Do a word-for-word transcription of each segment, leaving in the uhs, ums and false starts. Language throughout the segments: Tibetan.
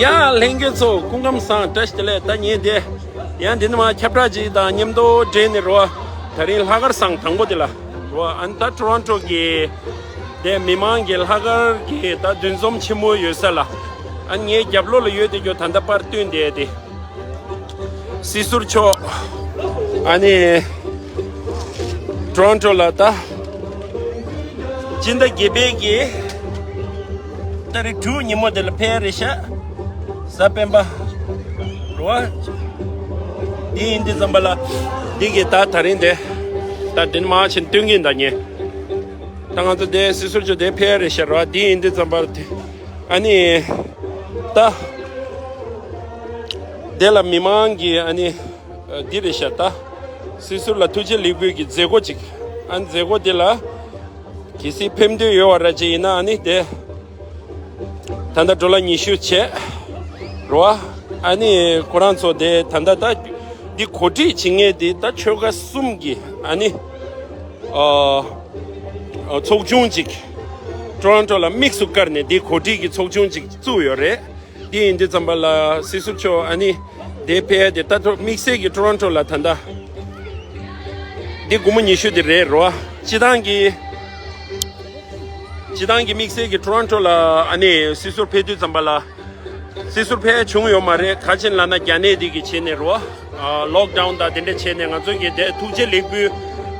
ཡ་ལྷན་རྒྱས་ཚོ་སྐུ་ཁམས་བཟང་། བཀྲ་ཤིས་བདེ་ལེགས། ད་ངས་དེ་ཡང་འདི་ནས་མར་ཁྱབ་བསྒྲགས་ཅིག་དང་མཉམ་དུ་འབྲེལ་ནས་རོ། ད་རིང་ལྷག་དཀར་བཟང་དང་པོ་དེ་ལ་རོ། ཨ་ནི་ད་ཊོ་རོན་ཊོ་གི་དེ་མི་མང་གི་ལྷག་དཀར་གྱི་ད་འདུ་འཛོམས་ཆེན་མོ་ཡོད་ས་ལ། ཨ་ནི་ངའི་རྒྱབ་ལོགས་ལ་ཡོད་དེ་ཀྱོ་ད་ལྟ་པར་བཏོན་བསྡད་དེ། སྲིད་ཟུར་མཆོག་ཨ་ནི་ཊོ་རོན་ཊོ་ལ་ད་སྤྱི་ཟླ་བརྒྱད་པའི་གི་ཏ་རིག་དྲུག་ཉིན་མོ་དེ་ལ་ཕེབས་རེད་ཤག་གཟའ་སྤེན་པ་རོ། འདི་ཡིན་དུས་ཙམ་པ་ལ་འདི་གི་ད་ད་རིང་དེ་ད་འདི་ནས་མར་ཕྱིན་སྟོན་གིན་ད་ཉེ། ད་ང་ཚོ་དེ་སྲིད་ཟུར་མཆོག་དེ་ཕེབས་རེད་ཤག་རོ། འདི་ཡིན་དུས་ཙམ་པ་ལ་དེ་ཨ་ནི་ད་དེ་ལ་མི་མང་གི་ཨ་ནི། འདི་རེད་ཤག་ད། སྲིད་ཟུར་ལ་ཐུགས་རྗེ་ལེགས་འབུལ་གྱི་མཛད་སྒོ་ཅིག་ཨ་མཛད་སྒོ་འདི་ལ་གལ་སྲིད་ཕེབས་འདོད་ཡོད་པ་ར་ཅིག་ཡིན་ན་ཨ་ནི་དེ། ད་ལྟ་ཌོ་ལར་ཉི་ཤུ་བྱས་རོ། ཨ་ནི་ཁོ་རང་ཚོ་དེ་ད་ལྟ་ད་འདི་གོ་སྒྲིག་བྱེད་མཁན་དེ་ད་ཆོལ་ཁ་གསུམ་གྱི་ཨ་ནི་ཨ་ཨ་ཚོགས་ཆུང་ཅིག་ཊོ་རོན་ཊོ་ལ་དམིགས་སུ་བཀར་ནས་འདི་གོ་སྒྲིག་གི་ཚོགས་ཆུང་ཅིག་བཙུགས་ཡོད་རེད། དེ་ཡིན་དུས་ཙམ་པ་ལ་སྲིད་ཟུར་མཆོག་ཨ་ནི་དེ་ཕེབས་དེ་ད་ཐོ་དམིགས་བསལ་གྱི་ཊོ་རོན་ཊོ་ལ་ད་ལྟ་འདི་དགོང་མོ་ཉི་ཤུ་དེ་རེད་རོ། སྤྱི་བཏང་གི་སྤྱི་བཏང་གི་དམིགས་བསལ་གྱི་ཊོ་རོན་ཊོ་ལ་ཨ་ནི་སྲིད་ཟུར་ཕེབས་དུས་ཙམ་པ་ལ་སྲིད་ཟུར་ཕེབས་བྱུང་ཡོད་མ་རེད། ག་ཅིན་ལབ་ན་རྒྱ་ནད་འདི་གི་བྱས་ནས་རོ། ལོག་ཌའུན་དང་དེ་འདྲ་བྱས་ནས་ང་ཚོ་གི་དེ་ཐུགས་རྗེ་ལེགས་འབུལ་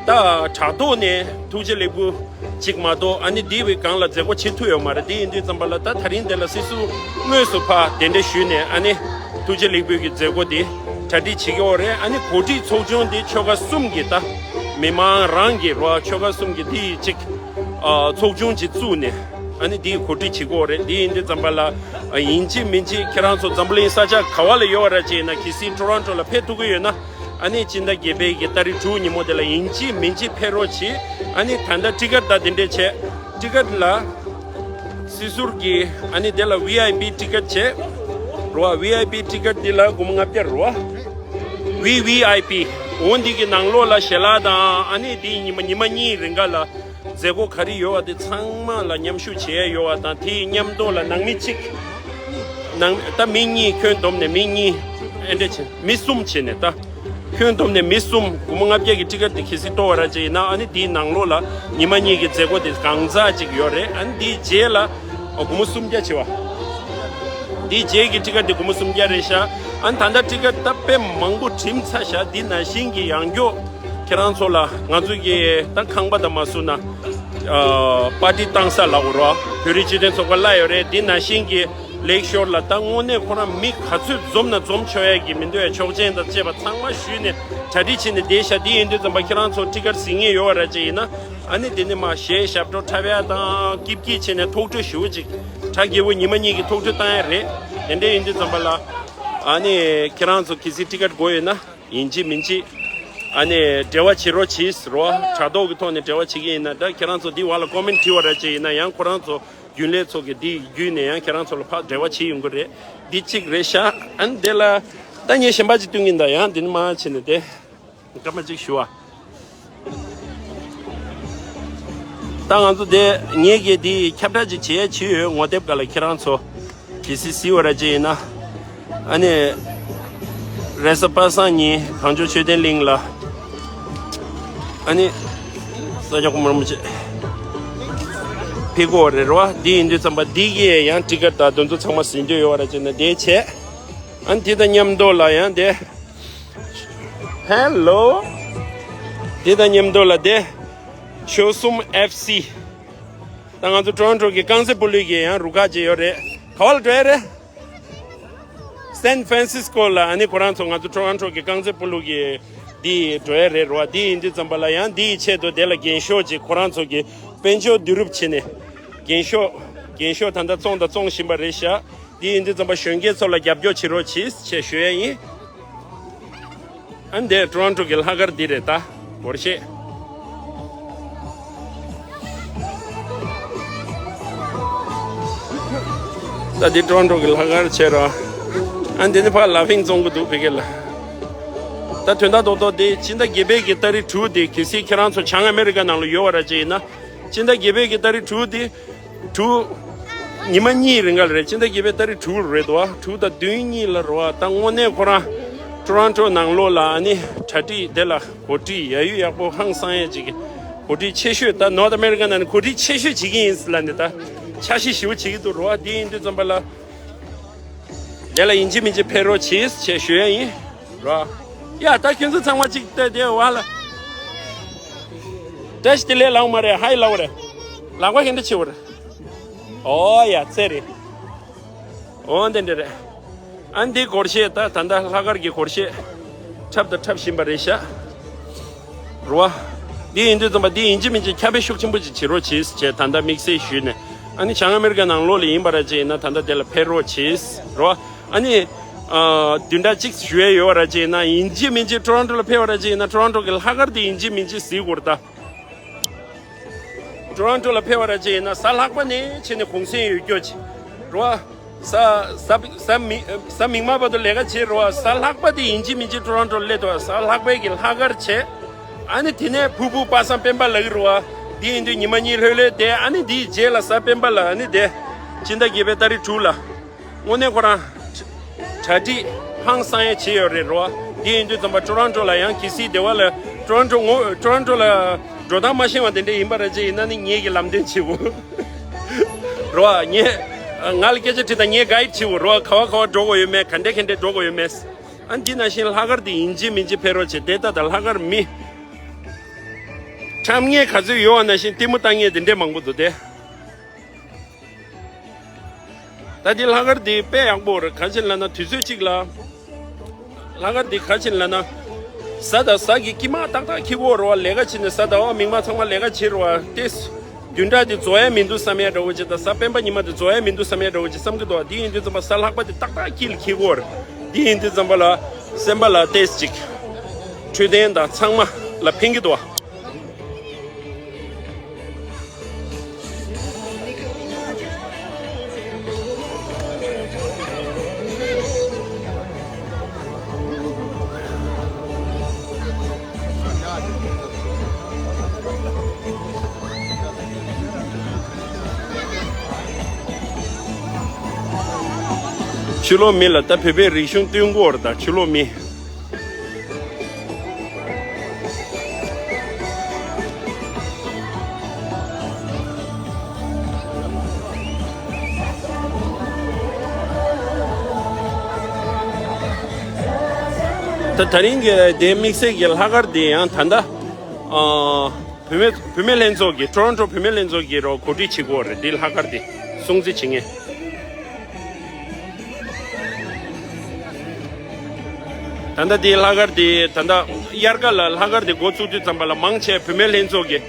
ད་དྲ་ཐོག་ནས་ཐུགས་རྗེ་ལེགས་འབུལ། གཅིག་མ་གཏོགས་ཨ་ནི་འདི་བའི་སྒང་ལ་མཛད་སྒོ་བྱེད་ཐུབ་ཡོད་མ་རེད། དེ་ཡིན་དུས་ཙམ་པ་ལ་ད་ད་རིང་འདི་ལ་སྲིད་ཟུར་དངོས་སུ་ཕར་གདན་འདྲེན་ཞུས་ནས་ཨ་ནི་ཐུགས་རྗེ་ལེགས་འབུལ་གྱི་མཛད་སྒོ་དེ་གྲ་སྒྲིག་བྱེད་ཀྱི་ཡོད་རེད། ཨ་ནི་གོ་སྒྲིག་ཚོགས་ཆུང་འདི་ཆོལ་ཁ་གསུམ་གྱི་ད་མི་མང་རང་གི་རོ། ཆོལ་ཁ་གསུམ་གྱི་དེ་ཡི་གཅིག་ཨ་ཚོགས་ཆུང་གཅིག་བཙུགས་ནས་ཨ་ནི་དེ་གོ་སྒྲིག་བྱེད་ཀྱི་ཡོད་རེད། དེ་ཡིན་དུས་ཙམ་པ་ལ་ཨ་ཡིན་གཅིག་མིན་གཅིག་ཁྱེད་རང་ཚོ་འཛམ་བུ་གླིང་ས་ཆ་ག་བ་ལ་ཡོད་པ་ར་ཅིག་ཡིན་ན་གལ་སྲིད་ཊོ་རོན་ཊོ་ལ་ཕེབས་ཐུབ་ཀྱི་ཡོད་ན། ཨ་ནི་སྤྱི་ཟླ་བརྒྱད་པའི་གི་ཏ་རིག་དྲུག་ཉིན་མོ་དེ་ལ་ཡིན་གཅིག་མིན་གཅིག་ཕེབས་རོགས་གྱིས། ཨ་ནི་ད་ལྟ་ཊི་ཀེཊ་དང་དེ་འདྲས་བྱས། ཊི་ཀེཊ་ལ་སྲིད་ཟུར་གྱི་ཨ་ནི་དེ་ལ་ཝི་ཨའི་པི་ཊི་ཀེཊ་བྱས་རོ། ཝི་ཨའི་པི་ཊི་ཀེཊ་འདི་ལ་སྒོར་མོ་ལྔ་བརྒྱ་རོ། ཝི་ཝི་ཨའི་པི་འོ་འདི་གི་ནང་ལོགས་ལ་ཞལ་ལག་དང་ཨ་ནི་དེ་ཉི་མ་ཉི་མ་གཉིས་རིང་ག་ལ། མཛད་སྒོ་ག་རེ་ཡོད་པ་དེ་ཚང་མ་ལ་མཉམ་ཞུགས་བྱེད་ཡ་ཡོད་པ་དང་དེའི་མཉམ་དུ་ལ་ནང་མི་གཅིག་ནང་ད་མི་གཉིས་ཁྱོན་བསྡོམས་ནས་མི་གཉིས་ཨེ་འདྲ་བྱས་མི་གསུམ་བྱས་ནས་ད་ཁྱོན་བསྡོམས་ནས་མི་གསུམ་སྒོར་མོ་ལྔ་བརྒྱ་གི་ཊི་ཀེཊ་དེ་གལ་སྲིད་གཏོར་བ་ར་ཅིག་ཡིན་ན་ཨ་ནི་དེའི་ནང་ལོགས་ལ་ཉི་མ་གཉིས་ཀྱི་མཛད་སྒོ་དེ་གང་ཟག་ཅིག་ཡོད་རེད། ཨ་ནི་དེའི་རྗེས་ལ་སྒོར་མོ་སུམ་བརྒྱ་བྱས་པ། དེའི་རྗེས་ཀྱི་ཊི་ཀེཊ་དེ་སྒོར་མོ་སུམ་བརྒྱ་རེད་ཤག་ཨ་ནི་ད་ལྟ་ཊི་ཀེཊ་ད་དཔེ་མང་པོ་གྲིམ་ཚར་ཤག་དེ་ནང་བཞིན་གྱི་ཡང་སྐྱོ། ཁྱེད་རང་ཚོ་ལ་ང་ཚོ་གི་ད་ཁང་པ་དང་མ་བཟོ་ན་ཨ་པར་ཊི་བཏང་ས་ལ་འོ་རོ། བོད་རིགས་སྤྱི་མཐུན་ཚོགས་པ་གླ་ཡོད་རེད། འདི་ནང་བཞིན་གྱི་ལེག་ཤོར་ལ་ད་དངོས་གནས་ཁོ་རང་མི་ག་ཚོད་འཛོམས་ན་འཛོམས་ཆོག་ཡ་གི་མི་འདོད་ཡ་ཆོག་མཆན་དང་བཅས་པ་ཚང་མ་ཞུས་ནས་གྲ་སྒྲིག་བྱས་ནས་བསྡད་ཤག་འདི་ཡིན་དུས་ཙམ་པ་ཁྱེད་རང་ཚོ་ཊི་ཀེཊ་གཟིགས་མཁན་ཡོད་པ་ར་ཅིག་ཡིན་ན་ཨ་ནི་འདི་ནས་མར་གཞས་ཞབས་བྲོ་འཁྲབ་ཡ་དང་སྐྱིད་སྐྱིད་བྱས་ནས་ཐུགས་སྤྲོ་ཞུ་ཅིག་གྲ་རྒྱས་པོ་ཉི་མ་གཉིས་ཀྱི་ཐུགས་སྤྲོ་བཏང་ཡ་རེད། དེ་འདྲ་ཡིན་དུས་ཙམ་པ་ལ་ཨ་ནི་ཁྱེད་རང་ཚོ་གལ་སྲིད་ཊི་ཀེཊ་དགོས་ཡོད་ན། ཡིན་གཅིག་མིན་གཅིག་ཨ་ནི་འབྲེལ་བ་བྱེད་རོགས་གྱིས་ཟེར་བ། དྲ་ཐོག་གི་ཐོག་ནས་འབྲེལ་བ་བྱེད་ཀྱི་ཡིན་ན་ད་ཁྱེད་རང་ཚོ་འདི་བར་ལ་ཀོ་མེན་ཊི་བྲིས་པ་ར་ཅིག་ཡིན་ན་ཡང་ཁོ་རང་ཚོ་རྒྱུན་ལས་ཚོ་གི་འདི་བརྒྱུད་ནས་ཡང་ཁྱེད་རང་ཚོ་ལ་ཕར་འབྲེལ་བ་བྱེད་ཡོང་གི་རེད། འདི་གཅིག་རེད་ཤག་ཨ་ནི་དེ་ལ་ད་ངས་གཞན་པ་ཅིག་སྟོན་གྱིན་ད་ཡང་འདི་ནི་མ་བྱས་ནས་དེ་སྐར་མ་གཅིག་ཞུ་བ། ད་ང་ཚོ་དེ་ངེད་ཀྱིས་དེ་ཁྱབ་བསྒྲགས་ཅིག་བྱེད་ཡས་བྱས་ཡོད། ངོ་དེབ་སྒང་ལ་ཁྱེད་རང་ཚོ་གལ་སྲིད་གཟིགས་པ་ར་ཅིག་ཡིན་ན་ཨ་ནི་རེས་གཟའ་པ་སངས་ཉིན་གངས་ལྗོངས་ཆོས་ལྡན་གླིང་ལ་ཨ་ནི་ས་སྐྱ་གོང་མ་རིན་པོ་ཆེ་ཕེབས་ཀྱི་ཡོད་རེད་རོ། འདི་ཡིན་དུས་ཙམ་པ་འདི་གི་ཡང་ཊི་ཀེཊ་དང་དེ་ཚོ་ཚང་མ་གཟིགས་འདོད་ཡོད་པ་ར་ཅིག་ཡིན་ན་དེ་བྱས། ཨ་ནི་དེ་དང་མཉམ་དུ་ལ་ཡང་དེ། ཧེ་ལོ། དེ་དང་མཉམ་དུ་ལ་དེ། ཆོལ་གསུམ་ཨེཕ་སི། ད་ང་ཚོ་ཊོ་རོན་ཊོ་གི་རྐང་རྩེད་སྤོ་ལོ་གི་ཡང་རུ་ཁག་ཅིག་ཡོད་རེད། ག་བ་ལ་འགྲོ་ཡ་རེད། སན་ཧྥ་རན་སིས་ཀོ་ལ་ཨ་ནི་ཁོ་རང་ཚོ་ང་ཚོ་ཊོ་རོན་ཊོ་གི་རྐང་རྩེད་སྤོ་ལོ་གི་འདི་འགྲོ་ཡ་རེད་རོ། འདི་ཡིན་དུས་ཙམ་པ་ལ་ཡང་འདི་ཡི་ཆེད་དུ་དེ་ལ་རྒྱན་ཤོག་ཅིག་ཁོ་རང་ཚོ་གི་དཔལ་འབྱོར་བསྡུ་རུབ་བྱས་ནས་རྒྱན་ཤོག་རྒྱན་ཤོག་ད་ལྟ་བཙོང་དང་བཙོང་བཞིན་པ་རེད་ཤག་འདི་ཡིན་དུས་ཙམ་པ་གཞོན་སྐྱེས་ཚོ་ལ་རྒྱབ་སྐྱོར་བྱེད་རོགས་གྱིས་ཞེས་ཞུ་ཡ་ཡིན། ཨ་འདས་ཊོ་རོན་ཊོ་གི་ལྷག་དཀར་འདི་རེད་ད། སྒོར་གཞས། ད་འདི་ཊོ་རོན་ཊོ་གི་ལྷག་དཀར་བྱས་རོགས། ཨ་འདི་ནི་ཕར་ལ་ཕིང་བཙོང་གི་འདུག་བི་གེ་ལ། ད་དོན་དག་རྡོག་རྡོག་འདི་སྤྱི་ཟླ་བརྒྱད་པའི་གི་ཏ་རིག་དྲུག་འདི་གལ་སྲིད་ཁྱེད་རང་ཚོ་བྱང་ཨ་མེ་རི་ཀ་ནང་ལ་ཡོད་པ་ར་ཅིག་ཡིན་ན། སྤྱི་ཟླ་བརྒྱད་པའི་གི་ཏ་རིག་དྲུག་འདི། དྲུག་ཉི་མ་གཉིས་རིང་ག་ལ་རེད། སྤྱི་ཟླ་བརྒྱད་པའི་ཏ་རིག་དྲུག་རེད་དོ། དྲུག་དང་བདུན་གཉིས་ལ་རོ། ད་དངོས་གནས་ཁོ་རང་ཊོ་རོན་ཊོ་ནང་ལོགས་ལ་ཨ་ནི་གྲ་སྒྲིག་དེ་ལ་གོ་སྒྲིག་ཡ་ཡུ་ཡག་པོ་ཧང་སང་ཡ་ཅིག་གི་གོ་སྒྲིག་ཆེ་ཤོས། ད་North America ནང་ནས་གོ་སྒྲིག་ཆེ་ཤོས་བྱེད་ཀྱི་ཡིན་ལ་ནི་ད་འཆར་གཞི་ཞིབ་བྱེད་ཀྱི་འདུག་རོ། འདི་ཡིན་དུས་ཙམ་པ་ལ། དེ་ལ་ཡིན་གཅིག་མིན་གཅིག་ཕེབས་རོགས་གྱིས་ཞེས་ཞུ་ཡ་ཡིན། རོ། ཡ་ད་ཁྱོད་ཚོ་ཚང་མ་གཅིག་བལྟས་དེ་བ་ལ། བཀྲ་ཤིས་བདེ་ལེགས་ལབ་མ་རེད། ཧའི་ལབ་རེད། ལག་པ་ཧེ་འདྲ་བྱེད་པ་རེད། ཨོ་ཡ་ཚེ་རེད། ཨོ་འདི་འདྲ་རེད། ཨ་འདི་སྒོར་གཞས་ད་ད་ལྟ་ལྷག་དཀར་གྱི་སྒོར་གཞས་འཁྲབ་དང་འཁྲབ་བཞིན་པ་རེད་ཤག་རོ། འདི་ཡིན་དུས་ཙམ་པ་འདི་ཡིན་གཅིག་མིན་གཅིག་ཁྱབ་སྤེལ་ཤུགས་ཆེན་པོ་ཅིག་བྱེད་རོགས་གྱིས་ཞེས་ད་ལྟ་དམིགས་བསལ་ཞུས་ནས། ཨ་ནི་བྱང་ཨ་མེ་རི་ཀ་ནང་ལོགས་ལ་ཡིན་པ་ར་ཅིག་ཡིན་ན་ད་ལྟ་དེ་ལ་ཕེབས་རོགས་གྱིས་རོ། ཨ་ནི། ཨ། བདུན་ཕྲག་གཅིག་ཞུ་ཡ་ཡོད་པ་ར་ཅིག་ཡིན་ན་ཡིན་གཅིག་མིན་གཅིག་ཊོ་རོན་ཊོ་ལ་ཕེབས་པ་ར་ཅིག་ཡིན་ན་ཊོ་རོན་ཊོ་གི་ལྷག་དཀར་དེ་ཡིན་གཅིག་མིན་གཅིག་གཟིགས་དགོས་རེད་ད། ཊོ་རོན་ཊོ་ལ་ཕེབས་པ་ར་ཅིག་ཡིན་ན་གཟའ་ལྷག་པ་ནས་བྱས་ནས་གུང་སེང་ཡོད་རྒྱུ་ཅིག་རོ། གཟའ་གཟའ་གཟའ་མིག་གཟའ་མིག་དམར་བར་དུ་ལས་ཀ་བྱེད་རོ། གཟའ་ལྷག་པ་དེ་ཡིན་གཅིག་མིན་གཅིག་ཊོ་རོན་ཊོ་ལ་སླེབས་འདུག་གཟའ་ལྷག་པའི་གི་ལྷག་དཀར་བྱས། ཨ་ནི་དེ་ནས་ཕུར་བུ་པ་སངས་སྤེན་པ་ལ་གི་རོ། འདི་ཡིན་དུས་ཉི་མ་གཉིས་ལྷོད་ལྷོད་བསྡད། ཨ་ནི་འདིའི་རྗེས་ལ་གཟའ་སྤེན་པ་ལ་ཨ་ནི་བསྡད། སྤྱི་ཟླ་བརྒྱད་པའི་ཏ་རིག་དྲུག་ལ། དངོས་གནས་ཁོ་རང་གྲ་སྒྲིག་ཧང་སང་ཡ་བྱས་ཡོད་རེད་རོ། འདི་ཡིན་དུས་ཙམ་པ་ཊོ་རོན་ཊོ་ལ་ཡང་གལ་སྲིད་སྡེ་བ་ལ་ཊོ་རོན་ཊོ་ངོ་ཊོ་རོན་ཊོ་ལ་འགྲོ་སྟངས་མ་ཤེས་པ་དེ་འདྲ་ཡིན་པ་ར་ཅིག་ཡིན་ན་ནི་ངེད་ཀྱི་ལམ་སྟོན་བྱེད་དགོས་རོ། ངས་ང་ལ་སྐད་ཆ་དྲིས་དང་ངས་གའིཌ་བྱེད་དགོས་རོ། ག་བ་ག་བ་འགྲོ་དགོས་ཡོད་མེད། ག་འདྲས་ག་འདྲས་འགྲོ་དགོས་ཡོད་མེད། ཨ་འདི་ནང་བཞིན་ལྷག་དཀར་འདི་ཡིན་གཅིག་མིན་གཅིག་ཕེབས་རོགས་བྱེད། དེ་ལྟ་དང་ལྷག་དཀར་མི་ཁྲམ་ངེས་ག་ཚོད་ཡོད་པ་ནང་བཞིན་ལྟད་མོ་ལྟ་ངེས་དེ་འདྲས་མང་པོ་འདུག་སྟེ། ད་འདི་ལྷག་དཀར་འདི་དཔེ་ཡག་པོ་རེད། ག་ཅི་ལབ་ན་དུས་ཚོད་གཅིག་ལ། ལྷག་དཀར་འདི་ག་ཅི་ལབ་ན། གཟའ་དང་གཟའ་གི་དཀྱིལ་མ་ཏག་ཏག་འཁེལ་གྱི་ཡོད་རེད་བ། ལས་ཀ་བྱེད་ནས་གཟའ་ཟླ་བ་མིག་དམར་ཚང་མ་ལས་ཀ་བྱེད་རེད་བ། ཏེ། བདུན་ཕྲག་འདི་རྫོགས་ཡ་མི་འདུག་བསམ་ཡ་འདྲ་བོ་ཅིག་དང་གཟའ་སྤེན་པ་ཉི་མ་འདི་རྫོགས་ཡ་མི་འདུག་བསམ་ཡ་འདྲ་བོ་ཅིག་བསམ་གྱི་འདུག་བ། འདི་ཡིན་དུས་ཙམ་པ་གཟའ་ལྷག་པ་འདི་ཏག་ཏག་དཀྱིལ་འཁེལ་གྱི་ཡོད་རེད། འདི་ཡིན་དུས་ཙམ་པ་ལ་སེམས་པ་ལ་ཏེ་ཅིག་འཕྲོད་བསྟེན་དང་ཚང་མ་ལ་ཕན་གྱི་འདུག་བ། ཕྱི་ལོགས་མི་ལ་ད་བོད་པའི་རིག་གཞུང་སྟོན་གྱི་ཡོད་རེད། ད་ཕྱི་ལོགས་མི། ད་དེ་རིང་གི་དེ་དམིགས་བསལ་གྱི་ལྷག་དཀར་དེ་ཡང་ད་ལྟ་ཨ། བུད་མེད་བུད་མེད་ལྷན་ཚོགས་ཀྱིས་ཊོ་རོན་ཊོ་བུད་མེད་ལྷན་ཚོགས་ཀྱིས་རོ་གོ་སྒྲིག་བྱེད་ཀྱི་ཡོད་རེད། འདི་ལྷག་དཀར་འདི་སྲུང་བརྩི་བྱེད་མཁན། ད་ལྟ་འདི་ལྷག་དཀར་འདི་ད་ལྟ་དབྱར་ཁ་ལ་ལྷག་དཀར་འདི་འགོ་བཙུགས་དུས་ཙམ་པ་ལ་མང་ཆེ་བུད་མེད་ལྷན་ཚོགས་ཀྱི་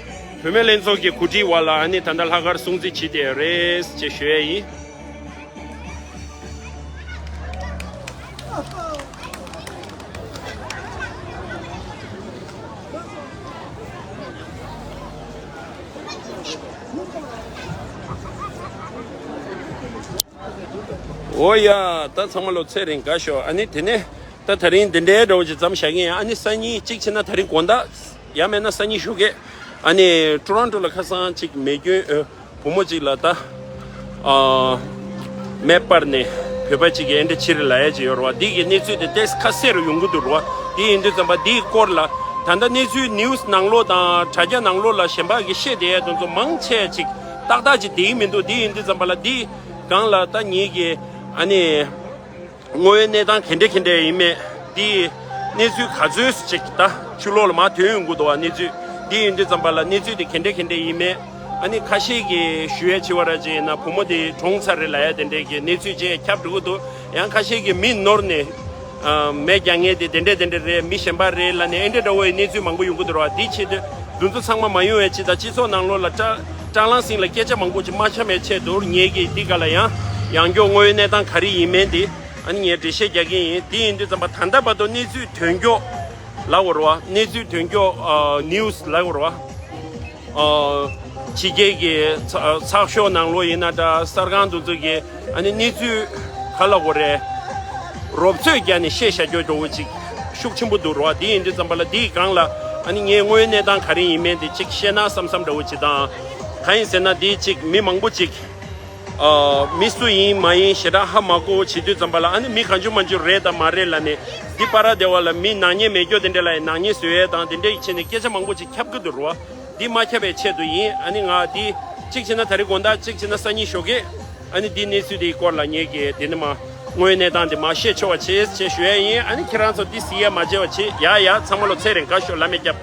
བུད་མེད་ལྷན་ཚོགས་ཀྱི་གོ་སྒྲིག་འོག་ལ་ཨ་ནི་ད་ལྟ་ལྷག་དཀར་སྲུང་བརྩི་བྱེད་བསྡད་ཡོད་རེད་ཅེས་ཞུ་ཡས་ཡིན། འོ་ཡ། ད་ཚང་མ་ལོ་ཚེ་རིང་དགའ་ཤོག་ཨ་ནི་དེ་ནས་ད་དེ་རིང་འདི་འདྲའི་འདྲ་བོ་ཅིག་མཚམས་བཞག་གི་ཡིན། ཨ་ནི་སང་ཉིན་གཅིག་བྱས་ན་དེ་རིང་དགོང་དག་ཡང་མིན་ན་སང་ཉིན་ཞོགས་ཀས་ཨ་ནི་ཊོ་རོན་ཊོ་ལ་ཁ་སང་ཅིག་མེ་སྐྱོན་ཨ། བུ་མོ་གཅིག་ལ་ད། ཨ། མེ་སྤར་ནས་བོད་པ་གཅིག་གིས་ཨེ་འདྲ་བྱས་རེད་ལབ་ཡ་ཅིག་ཡོད་རེད་བ། འདི་གི་གནས་ཚུལ་དེ་ཏོག་ཙམ་ཁ་གསལ་རུ་ཡོང་གི་འདུག་རེད་བ། འདི་ཡིན་དུས་ཙམ་པ་འདིའི་སྐོར་ལ་ད་ལྟ་གནས་ཚུལ་ནིའུ་སི་ནང་ལོགས་དང་དྲ་རྒྱ་ནང་ལོགས་ལ་གཞན་པ་གིས་བཤད་བསྡད་ཡ་དེ་ཚོ་མང་ཆེ་ཅིག་ཏག་ཏག་ཅིག་བསྡད་ཀྱི་མི་འདུག་འདི་ཡིན་དུས་ཙམ་པ་ལ་འདི་སྒང་ལ་ད་ངེད་ཀྱིས་ཨ་ནི། དངོས་ཡོད་གནས་སྟངས་ག་འདྲ་ག་འདྲ་ཡིན་མེད་འདི་གནས་ཚུལ་ག་ཚོད་ཅིག་ད་ཕྱི་ལོགས་ལ་མར་ཐོན་ཡོང་གི་འདུག་བ། གནས་ཚུལ་འདི་ཡིན་དུས་ཙམ་པ་ལ་གནས་ཚུལ་དེ་ག་འདྲ་ག་འདྲ་ཡིན་མེད། ཨ་ནི་ཁ་ཤས་ཀྱིས་ཞུ་ཡས་བྱས་པ་ར་ཅིག་ཡིན་ན་བུ་མོ་དེ་གྲོངས་ཚར་རེད་ལབ་ཡ་དེ་འདྲའི་གི་གནས་ཚུལ་ཅིག་ཁྱབ་འགྲོ་གི་འདུག་ཡང་ཁ་ཤས་ཀྱིས་མི་ནོར་ནས་ཨ། མེ་རྒྱག་མཁན་དེ་དེ་འདྲ་དེ་འདྲ་རེད། མི་གཞན་པ་རེད་ལབ་ནས་ཨེ་འདྲ་འདྲ་བོའི་གནས་ཚུལ་མང་པོ་ཡོང་གི་འདུག་ར་བ། འདི་ཆེད་དུ་འདི་ཚོ་ཚང་མ་མ་ཡོང་བའི་ཆེད་དང་སྤྱི་ཚོགས་ནང་ལོགས་ལ་སྐྲག་སྐྲག་ལངས་སེང་ལ་སྐད་ཆ་མང་པོ་ཅིག་མ་འཆམ་པའི་ཆེད་དུ་ངེད་ཀྱིས་འདི་ག་ལ་ཡང་ཡང་སྐྱོ་དངོས་ཡོད་གནས་སྟངས་ག་རེ་ཡིན་མིན་དེ། ཨ་ནི་ངས་འགྲེལ་བཤད་རྒྱག་གི་ཡིན། དེ་ཡིན་དུས་ཙམ་པ་ད་ལྟ་བར་དུ་གནས་ཚུལ་དོན་འཁྱོག་ལབ་དགོས་རེད་བ། གནས་ཚུལ་དོན་འཁྱོག་ཨ། ནིའུ་སི་ལབ་དགོས་རེད་བ། ཨ། ཕྱི་རྒྱལ་གྱི་ཚ་ཚགས་ཤོག་ནང་ལོགས་ཡིན་ན་འདྲ། གསར་ཁང་དེ་ཚོ་གི་ཨ་ནི་གནས་ཚུལ་ག་ལབ་དགོས་རེད། རོབ་ཚོད་བརྒྱབ་ནས་བཤད་བཞག་རྒྱུ་འདྲ་བོ་ཅིག་ཤུགས་ཆེན་པོ་འདུག་རེད་བ། དེ་ཡིན་དུས་ཙམ་པ་ལ་དེའི་སྒང་ལ་ཨ་ནི་ངས་དངོས་ཡོད་གནས་སྟངས་ག་རེ་ཡིན་མིན་དེ་ཅིག་བཤད་ན་བསམ་བསམ་འདྲ་བོ་ཅིག་དང་། གང་ཡིན་ཟེར་ན་དེ་ཅིག་མི་མང་པོ་ཅིག་ཨ། མི་སུ་ཡིན་མ་ཡིན་ཞེ་དྲག་ཧ་མ་གོ་བྱེད་དུས་ཙམ་པ་ལ། ཨ་ནི་མི་གང་བྱུང་མང་བྱུང་རེད་དང་མ་རེད་ལབ་ནས། འདི་པ་ར་སྡེ་བ་ལ་མི་ནག་ཉེས་མེད་སྐྱོ་དེ་འདྲ་ལ་ཡང་ནག་ཉེས་བཟོ་ཡས་དང་དེ་འདྲ་ཡི་བྱས་ནས་སྐད་ཆ་མང་པོ་ཅིག་ཁྱབ་ཀྱི་འདུག་རོ། འདི་མ་ཁྱབ་པའི་ཆེད་དུ་ཡིན། ཨ་ནི་ང་འདི་གཅིག་བྱས་ན་ད་རེས་དགོང་དག་གཅིག་བྱས་ན་སང་ཉིན་ཞོགས་ཀས། ཨ་ནི་འདི་གནས་ཚུལ་འདིའི་སྐོར་ལ་ངས་ཀྱི་དེ་ནི་མ་དངོས་གནས་སྟངས་དེ་མ་བཤད་ཆོག་པ་བྱེད་ཅེས་ཞུ་ཡས་ཡིན། ཨ་ནི་ཁྱེད་རང་ཚོ་འདི་གཟིགས་ཡས་མ་བརྗེད་པ་བྱེད་ཡ། ཡ་ཚང་མ་ལོ་ཚེ་རིང་དགའ་ཤོག་ལ་མེ་རྒྱབ།